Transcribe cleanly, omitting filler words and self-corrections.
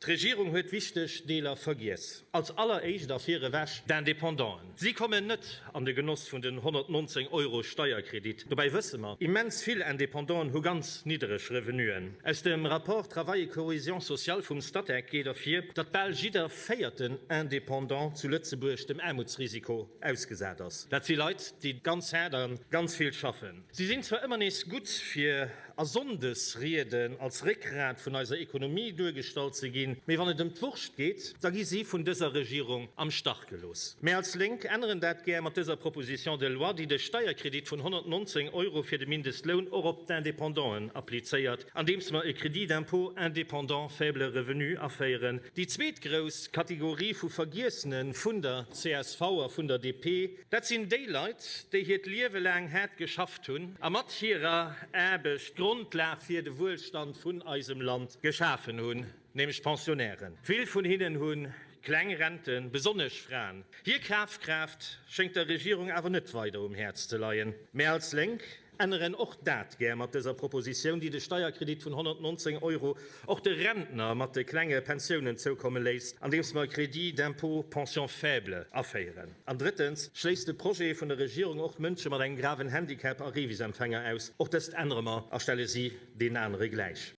D'Regierung huet wichteg Deeler vergiess. Als alleréischt a virewech d'Independanten. Si kommen net an de Genoss vun den 119 Euro Steierkredit. Dobäi wësse mer, immens vill Independanten hu ganz niddereg Revenuen. Aus dem Rapport Travail et cohésion sociale vum Statec geet ervir, datt bal jidder véierten Independant zu Lëtzebuerg dem Aarmutsrisiko ausgesat ass. Dat si Leit, déi ganz haart a ganz vill schaffen. Si sinn zwar ëmmer nees gutt fir a Sonndesrieden als Réckgrat vun eiser Ekonomie duergestallt ze ginn, mee wann et ëm d'Wurscht geet, da gi si vun dëser Regierung am Stach gelooss. Mär als Lénk änneren dat gär mat dëser Proposition de loi, déi de Steierkredit vun 119 Euro fir de Mindestloun och op d'Independanten applizéiert, andeems mer e Crédit d'impôt indépendant faible revenu aféieren. Déi zweet grouss Kategorie vu Vergiessene vun der csv a vun der DP, Dat sinn déi Leit, déi hiert Liewe laang haart geschafft hunn a mat hirer Aarbecht d'Grondlag fir de Wuelstand vun eisem Land geschafen hunn, nämlech d'Pensionnairen. Vill vun hinnen hu kleng Renten, besonnesch Fraen. Hir Kafkraaft schéngt der Regierung awer net weider um Häerz ze leien. Mär als Lénk änneren och dat gär mat dëser Propositioun, déi de Steierkredit vun 119 Euro och de Rentner mat de klenge Pensiounen zoukomme léisst, andeems mer e Crédit d'impôt pension faible aféieren. An drëttens schléisst de Projet vun der Regierung och Mënsche mat engem graven Handicap a Revis-Empfänger aus. Och dëst ännere mer a stelle si deenen anere gläich.